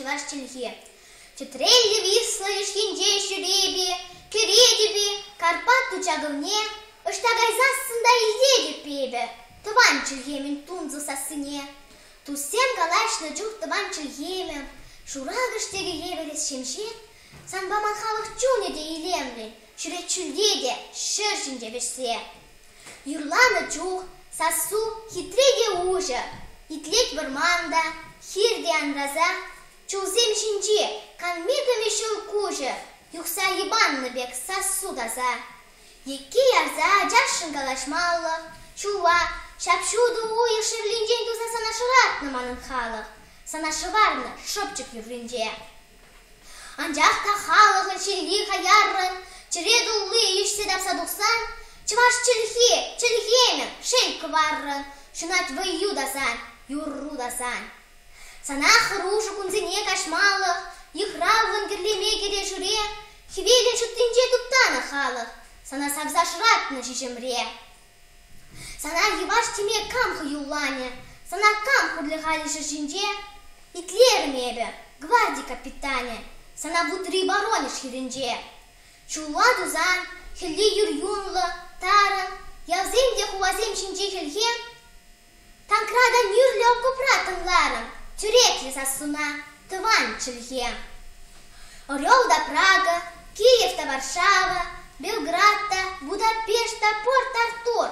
чӑваш чӗлхи. Тӗтреллӗ вислӑ леш енче ҫӳреп-и, кӗретӗп-и Карпат ту чакӑлне, ӑҫта кайсассӑн та илтетӗп эпӗ тӑван чӗлхемӗн тунсӑх сассине. Туссем калаҫнӑ чух тӑван чӗлхемӗм шуракӑш тӗкӗ евӗр эс ҫемҫе, санпа ман халӑх чунӗ те илемлӗн ҫӳрет ҫӳлте те ҫӗр ҫинче вӗҫсе. Юрланӑ чух сассу хитре те уҫӑ, итлет вӑрман та, хир те анраса, чулсем ҫинче канми тӑмӗ ҫӑл куҫӗ юхса йӑпаннӑ пек сассу таса. Екки ярса ачашшӑн калаҫмаллӑх, ҫулла ҫап-ҫутӑ уйӑх шевлинчен туса сана шӑратнӑ манӑн халӑх, сана шӑварнӑ шӑпчӑк юрринче. Анчах та халӑхӑн ҫилли хаяррӑн чӗре тулли йӳҫсе тапса тухсан чӑваш чӗлхи, чӗлхемӗм, шел кӑваррӑн ҫунать вӑййу та сан, юрру та сан. Сана хӑрушӑ кунсене каҫмалӑх, йыхравлӑн кӗрлеме кӗрешӳре хӗвелӗн ҫуттинче туптанӑ халӑх сана савса шӑратнӑ ҫиҫӗмре. Сана йӑваш теме кам хӑюлланӗ, сана кам хурлӗ халӗ ҫӗр ҫинче? Итлерӗм эпӗ, гварди капитанӗ, сана вутри Воронеж хирӗнче. Ҫулла тусан, хӗлле юр юнлӑ, тарӑн, ялсем те хуласем ҫинче хӗлхем. Танкра та нӳрлӗ окопра тӑнларӑм тӳреклӗ сассуна, тӑван чӗлхе. Орел та Прага, Киев та Варшава, Белград та, Будапешт та Порт-Артур,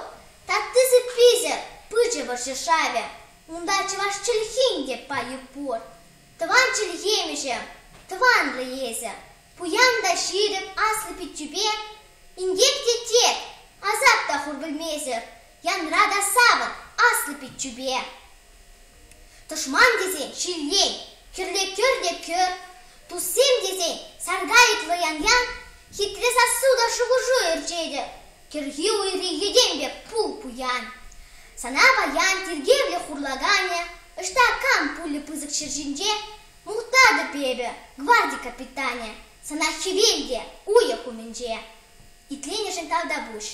татти-сыпписӗр пычӗ вӑрҫӑ шавӗ, унта чӑваш чӗлхин те пайӗ пур. Тӑван чӗлхемӗҫӗм, тӑванлӑ эсӗ, пуян та ҫирӗп аслӑ пиччӳпе, инкек те терт, асап та хур пӗлмесӗр, янра та савӑн аслӑ пиччӳпе. Тӑшман тесен ҫиллен, хӗрле кӗр те кӗр, туссем тесен саркайӑклӑ ян-ян, хитре сассу та шухӑшу ӗрчетӗр, кӗрхи уйри йӗтем пек пул пуян. Сана паян тиркевлӗ хурлаканӗ ӑҫта кам пулӗ пысӑк ҫӗр ҫинче, мухтатӑп эпӗ, гварди капитанӗ, сана хӗвел те уйӑх умӗнче. Итленӗшӗн тавтапуҫ.